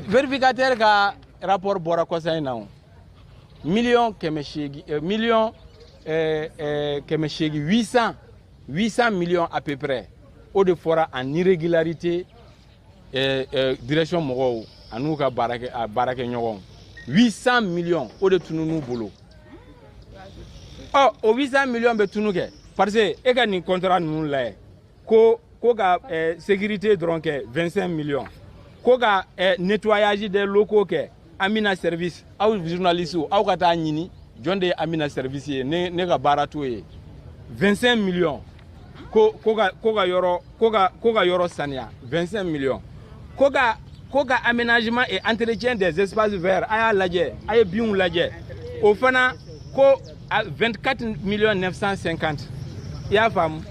Vérificateur ka rapport bɔra kɔsa in na, o miliyɔn 800, miliyɔn 800, 800 millions à peu près, o de fɔra en irrégularité. Direction mɔgɔw an'u ka baarakɛ ɲɔgɔnw, 800 millions, o de tunun'u bolo. Ɔ, o 800 millions bɛ tunu kɛ parce que e ka nin contrat ninnu lajɛ, ko ka sécurité dɔrɔn kɛ 25 millions, ko ka nettoyage des locaux kɛ Amina Service. Aw journaliste, aw ka taa ɲini jɔn de ye Amina Service ye. Ne ka baara t'o ye. 25 millions, ko ka yɔrɔ ko ka yɔrɔ saniya 25 millions, ko ka aménagement et entretien des espaces verts, a y'a lajɛ, a ye binw lajɛ, o fana ko 24 millions 950. I y'a faamu?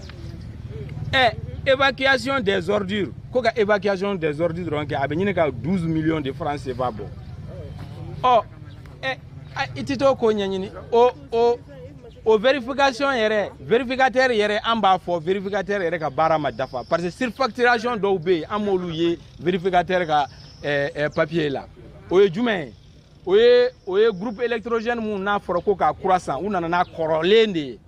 Évacuation des ordures, ko ka évacuation des ordures dɔrɔn kɛ, a bɛ ɲini ka 12 millions de francs CFA bɔ. Ɔ, i tɛ t'o ko ɲɛɲini. O vérification yɛrɛ, vérificateur yɛrɛ, an b'a fɔ vérificateur yɛrɛ ka baara ma dafa, parce que surfacturation dɔw bɛ yen, an m'olu ye vérificateur ka papier la. O ye jumɛn ye? O ye groupe électrogène mun n'a fɔra ko k'a kura san, u nana n'a kɔrɔlen de ye.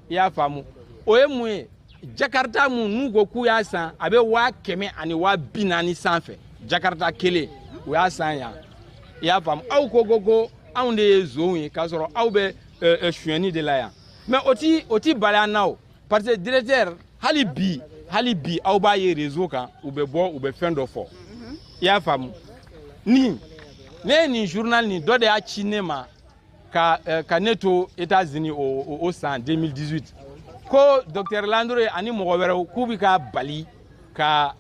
I y'a faamu? O ye mun ye? Jakarta mun n'u ko k'u y'a san, a bɛ 140 000 sanfɛ, Jakarta kelen, u y'a san yan. I y'a faamu? Aw ko anw de ye zonw ye, k'a sɔrɔ aw bɛ sonyɛni de la yan. Mais o ti bali an na o, parce que directeur, hali bi aw b'a ye réseau kan, u bɛ bɔ, u bɛ fɛn dɔ fɔ. I y'a faamu? Nin ne ye nin journal nin dɔ de y'a ci ne ma ka ne to États-Unis o san 2018, ko docteur Landre ani mɔgɔ wɛrɛw k'u bɛ ka bali ka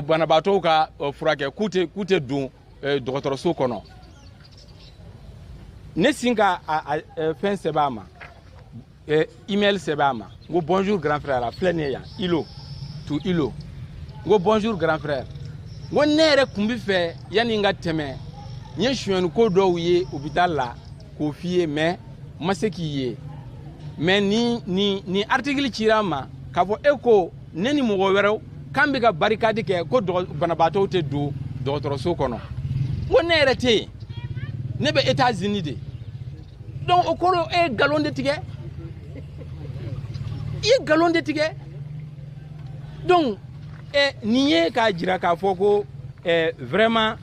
banabaatɔw ka furakɛ, k'u tɛ don dɔgɔtɔrɔso kɔnɔ. Ne sin ka a fɛn sɛbɛn a ma, email sɛbɛn a ma. N ko: "Bonjour grand frère." A filɛ nin ye yan, ilo to ilo. N ko: "Bonjour grand frère." N ko ne yɛrɛ kun bi fɛ, yanni n ka tɛmɛ, n ye sonyɛni ko dɔw ye hôpital la k'o f'i ye, mais n ma se k'i ye. Mais ni article cira n ma k'a fɔ e ko ne ni mɔgɔ wɛrɛw k'an bɛ ka barricade kɛ, ko banabaatɔw tɛ don dɔgɔtɔrɔso kɔnɔ. N ko ne yɛrɛ tɛ yen, ne bɛ États-Unis de. Donc o kɔrɔ, e ye nkalon de tigɛ, i ye nkalon de tigɛ. Donc nin ye k'a jira k'a fɔ ko vraiment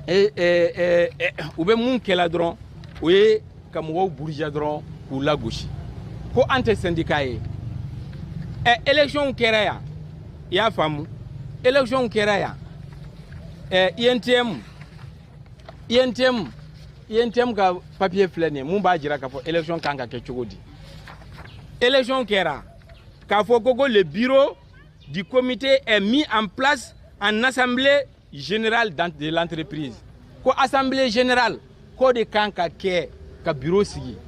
ɛ ɛ ɛ u bɛ mun kɛla dɔrɔn, o ye ka mɔgɔw buruja dɔrɔn k'u lagosi ko an tɛ syndicat ye. Élection kɛra yan, i y'a faamu? Élection kɛra yan. UNTM ka papier filɛ nin ye, mun b'a jira k'a fɔ élection kan ka kɛ cogo di. Élection kɛra k'a fɔ ko le bureau du comité est mis en place en assemblée générale de l'entreprise, ko assemblée générale k'o de kan ka kɛ ka bureau sigi.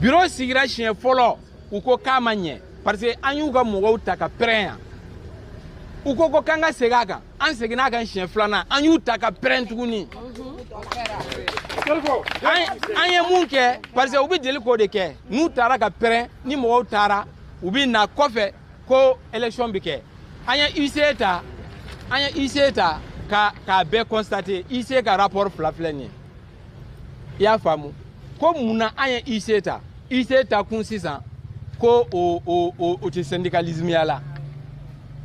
Bureau sigira siɲɛ fɔlɔ, u ko k'a ma ɲɛ, parce que an y'u ka mɔgɔw ta ka pɛrɛn yan. U ko k'an ka segin a kan. An seginna a kan siɲɛ filanan, an y'u ta ka pɛrɛn tuguni. An ye mun kɛ? Parce que u bɛ deli k'o de kɛ. N'u taara ka pɛrɛn, ni mɔgɔw taara, u bɛ na kɔfɛ ko élection bɛ kɛ. An ye huissier ta, an ye huissier ta k'a bɛɛ constater. Huissier ka rapport fila filɛ nin ye. I y'a faamu? Ko munna an ye huissier ta? Huissier ta kun sisan ko o tɛ syndicalisme ya la.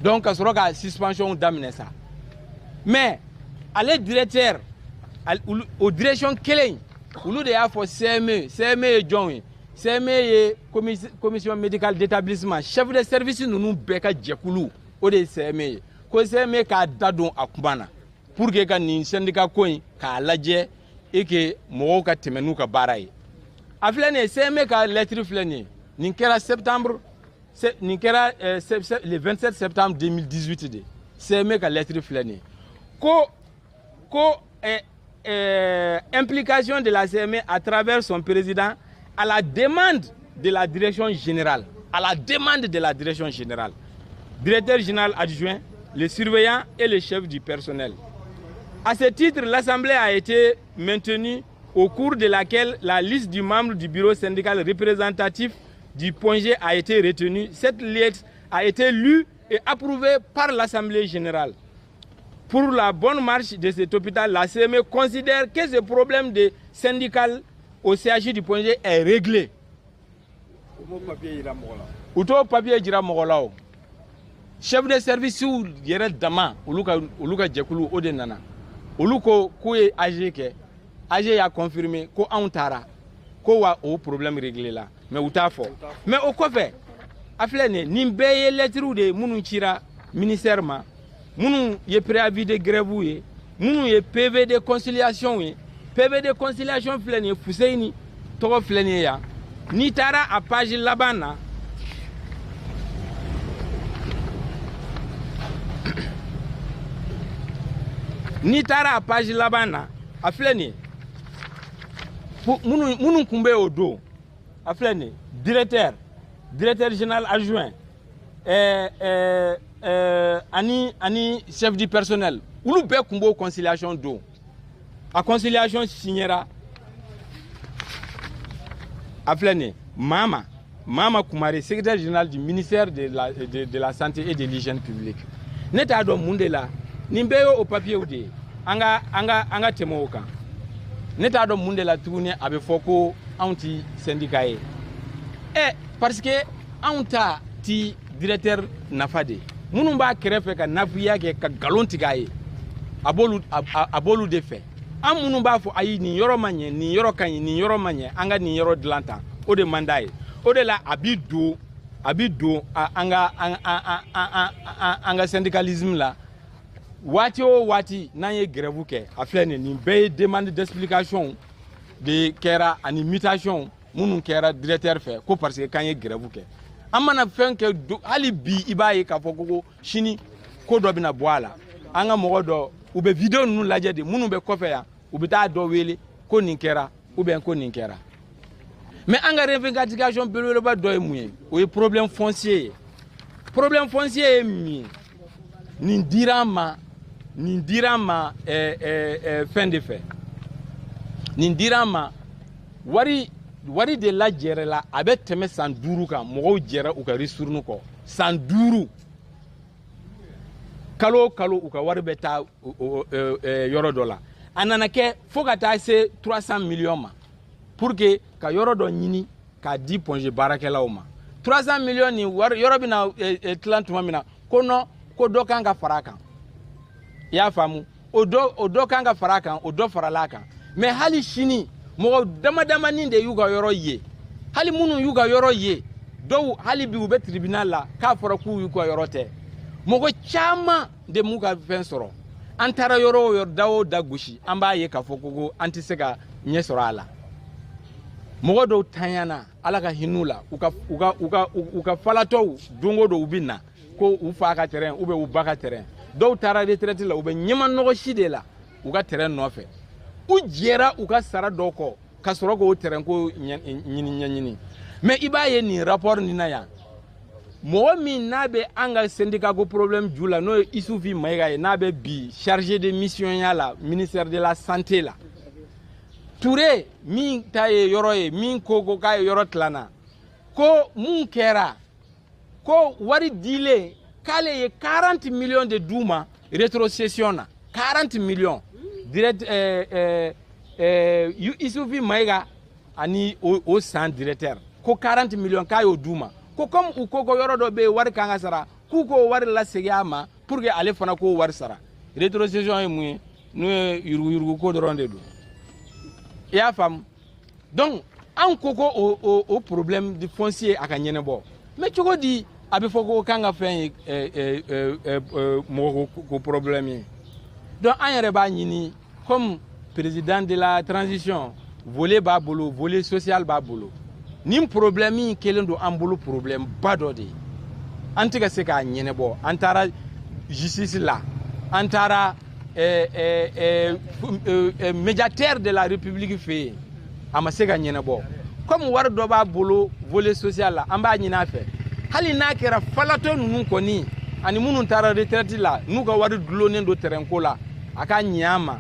Donc ka sɔrɔ ka suspension daminɛ sa. Mais ale directeur, o direction kelen, olu de y'a fɔ CME. CME ye jɔn ye? CME ye commission médicale d'établissement, chef de service ninnu bɛɛ ka jɛkulu, o de ye CME ye. Ko CME k'a da don a kuma na pour que ka nin syndicat ko in k'a lajɛ et que mɔgɔw ka tɛmɛ n'u ka baara ye. A filɛ nin ye, CME ka lettre filɛ nin ye. Nin kɛra septembre, nin kɛra le 27 septembre 2018 de. CME ka lettre filɛ nin ye, ko implication de la CME à travers son président à la demande de la direction générale, à la demande de la direction générale, directeur général adjoint, le surveillant et le chef du personnel. À ce titre, l'Assemblée a été maintenue, au cours de laquelle la liste du membre du bureau syndical représentatif du Point G a été retenue. Cette lettre a été lue et approuvée par l'Assemblée générale. Pour la bonne marche de cet hôpital, la CME considère que ce problème de syndical au CHU du Point G est réglé. U t'o papier jira mɔgɔ la. O chef de service yɛrɛ dama, olu ka jɛkulu, o de nana. Olu ko k'u ye AG kɛ, AG y'a confirmé ko anw taara ko wa o problème réglé la, mais u t'a fɔ. Mais o kɔfɛ, a filɛ nin ye, nin bɛɛ ye lettres de ye minnu cira ministère ma, minnu ye préavis de grève ye, minnu ye PV de conciliation ye. PV de conciliation filɛ nin ye, Fuseyini tɔgɔ filɛ nin ye yan. N'i taara a page laban na, n'i taara a page laban na, a filɛ nin ye, minnu kun bɛ o don, a filɛ nin ye, directeur, directeur général adjoint, ani chef du personnel, olu bɛɛ kun b'o conciliation don. A conciliation signera, a filɛ nin ye, Mama Kumare, secrétaire général du ministère de la Santé et de l'Hygiène publique. Ne t'a dɔn mun de la nin bɛɛ ye o papiyew de ye. An ka tɛmɛ o kan. Ne t'a dɔn mun de la tuguni a bɛ fɔ ko anw ti syndicat ye. Ɛ, parce que anw ta ti directeur nafa de, minnu b'a kɛrɛfɛ ka nafiya kɛ ka nkalon tigɛ a ye, a b'olu de fɛ. An minnu b'a fɔ ayi, nin yɔrɔ ma ɲɛ, nin yɔrɔ ka ɲi, nin yɔrɔ ma ɲɛ, an ka nin yɔrɔ dilan tan, o de man d'a ye. O de la a bi don an ka syndicalisme la. Waati o waati n'an ye grève kɛ, a filɛ nin, nin bɛɛ ye demande d'explication de kɛra ani mutation minnu kɛra directeur fɛ, ko parce que k'an ye grève kɛ. An mana fɛn kɛ, hali bi i b'a ye k'a fɔ ko sini ko dɔ bɛna bɔ a la. An ka mɔgɔ dɔ, u bɛ vidéo ninnu lajɛ de, minnu bɛ kɔfɛ yan, u bɛ taa dɔ wele ko nin kɛra ou bien ko nin kɛra. Mais an ka revendication belebeleba dɔ ye mun ye? O ye problème foncier ye. Problème foncier ye mun ye? Nin dira an ma, nin dira an ma fɛn de fɛ. Nin dira an ma, wari de lajɛrɛ la. A bɛ tɛmɛ san 5 kan, mɔgɔw jɛra u ka ristourne kɔ san 5. Kalo o kalo, u ka wari bɛ taa yɔrɔ dɔ la. A nana kɛ fo ka taa se 300 millions ma pour que ka yɔrɔ dɔ ɲini k'a di Point G baarakɛlaw ma. 300 millions nin wari, yɔrɔ bɛna tilan tuma min na, ko non, ko dɔ kan ka fara a kan. I y'a faamu? O dɔ kan ka fara a kan, o dɔ farala a kan. Mais hali sini, mɔgɔ dama damani de y'u ka yɔrɔ ye. Hali minnu y'u ka yɔrɔ ye, dɔw hali bi u bɛ tribunal la k'a fɔra k'u y'u ka yɔrɔ tɛ. Mɔgɔ caman de m'u ka fɛn sɔrɔ. An taara yɔrɔ o yɔrɔ, da o da gosi, an b'a ye k'a fɔ ko an tɛ se ka ɲɛ sɔrɔ a la. Mɔgɔ dɔw tanyana, Ala ka hin'u la, u ka falatɔw, don o don u bɛ na ko u fa ka terrain ou bien u ba ka terrain. Dɔw taara retraite la, u bɛ ɲɛma nɔgɔ si de la u ka terrain nɔfɛ. U jɛra u ka sara dɔ kɔ ka sɔrɔ k'o terrain ko ɲini ɲɛɲini. Mais i b'a ye nin rapport nin na yan, mɔgɔ min n'a bɛ an ka syndicat ko problème ju la, n'o ye Isufi Mayiga ye, n'a bɛ bi chargé de mission ya la ministère de la Santé la, Ture min ta ye yɔrɔ ye, min ko k'a ye yɔrɔ tilanna, ko mun kɛra? Ko wari dilen k'ale ye 40 millions de d'u ma rétrocession na, 40 millions direct. Isufi Mayiga ani o san directeur ko 40 millions k'a y'o d'u ma, ko comme u ko yɔrɔ dɔ bɛ yen, wari kan ka sara, k'u k'o wari lasegin a ma pour que ale fana k'o wari sara. Rétrocession ye mun ye? N'o ye yuruguyurugu ko dɔrɔn de don. I y'a faamu? Donc an ko o problème de foncier a ka ɲɛnabɔ. Mais cogo di a bɛ fɔ ko k'an ka fɛn ye mɔgɔ ko problème ye? Donc an yɛrɛ b'a ɲini, comme président de la transition, volet b'a bolo, volet social b'a bolo, nin problème in kɛlen don an bolo problème ba dɔ de ye, an tɛ ka se k'a ɲɛnabɔ. An taara justice la, an taara médiateur de la République fɛ yen, a ma se ka ɲɛnabɔ. Comme wari dɔ b'a bolo volet social la, an b'a ɲini a fɛ, hali n'a kɛra falatɔ ninnu kɔni ani minnu taara retraite la, n'u ka wari dulonnen don terrain ko la, a ka ɲɛ an ma.